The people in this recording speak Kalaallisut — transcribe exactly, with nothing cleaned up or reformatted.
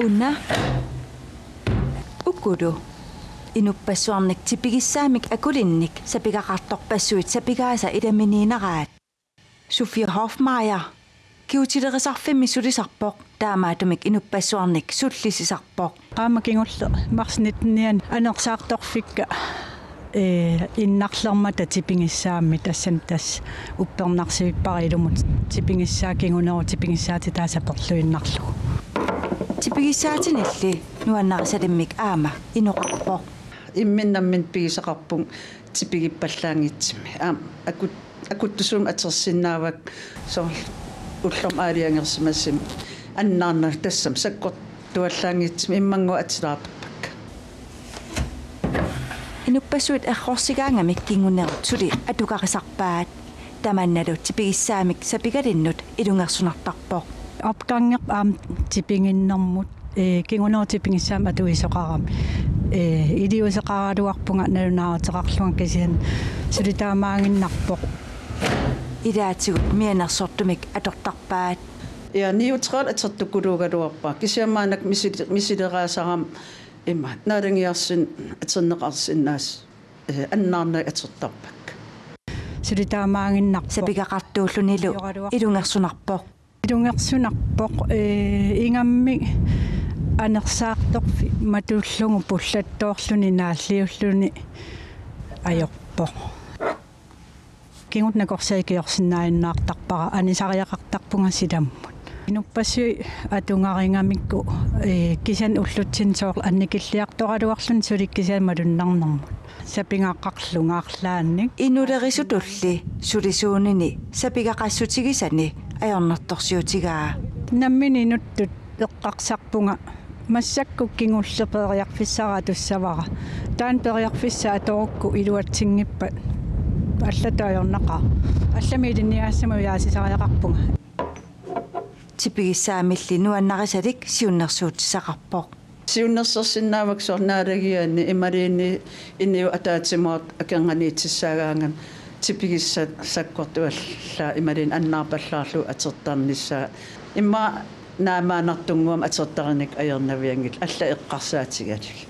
Una ukulu inuppassuarnik tipigissaamik akulinnik sapigaqartorpassuit sapigaasa ilaminiinaraat. Sofie Hoffmeier kigutilerisarfimmi sulisarpoq, taamaattumik inuppassuarnik sullisisarpoq. Qaammat kingulleq marts nitten-iani anersaartorfikka, ee, innarlermata tipigissaammi, tassani tassa uppernarsivipparilumut tipigissaa kingunerup tipigissaatitaa saperluinnarlugu. Tipigissaatinilli nuannarisalimmik aamma inoqarpoq. Imminnut nammineq pigisaqarpunga tipigippallaanngitsumik. Aamma akut-, akuttusuumik atorsinnaavakka soorlu ullormut aalajangersimasumi annaarnagit tassami sakkortuallaanngitsumik immannguaq atilaartarpakka. Inuppassuit errorsigaangamik kingunerup suli atugarisarpaat. Tamannalu tipigissaamik sapigalinnut ilungersunartarpoq. Opgangerput aamma tipiginnermut, ee, kingunerup tipigissaamik atuisoqarami. Ee, iliuuseqaraluarpunga nalunaaruteqarlunga, kisianni suli taamaaginnarpoq. Ilaatigut mianersortumik atortarpaat. Ja, niuteqarluni atortukuluugaluarpara. Kisianni maannakkut misili-, misileraasarama ima naalagiarsinnaasoq atorneqarsinnaasut, ee, annaarnagit atortarpakka. Suli taamaaginnarpoq. Sapigaqartuullunilu ilungersunarpoq. Ilungersunarpoq, ee, ingammik anersaartorfik matullugu pullattoorluni naalliulluni ajorpoq. Kingunerup nakorsaa ikiorsinnaajunnaartarpara, anisariaqartarpunga silammut. Inuppassuit atugarigamikku, ee, kisianni ullutsinni soorlu annikilliartoraluarluni suli kisianni malunnarnermut. Sapigaqarlunga arlaannik. Inulerisutulli sulisuunini sapigaqassutigisani ajornartorsiutigaa. Nammineq inuttut eqqarsarpunga massakkut kingulleq periarfissara atussavara. Taanna periarfissaq atorukku iluatsinngippat allatut ajornaqaaq. Allamik ilinniagassamut ujaasisariaqarpunga. Tipigissaamilli nuannarisalik siunnersuutissaqarpoq. Siunnersorsinnaavakka soorlu naalagianni imaluunniit inuit ataatsimoortut akornanniitissaagaangamik tipigissat sakkortuallaat imaluunniit annaarpallaarlugu atortarnissaat. Immaqa naamaannartunnguamik atortarineq ajornavianngilaq, allat eqqarsaatigalugit.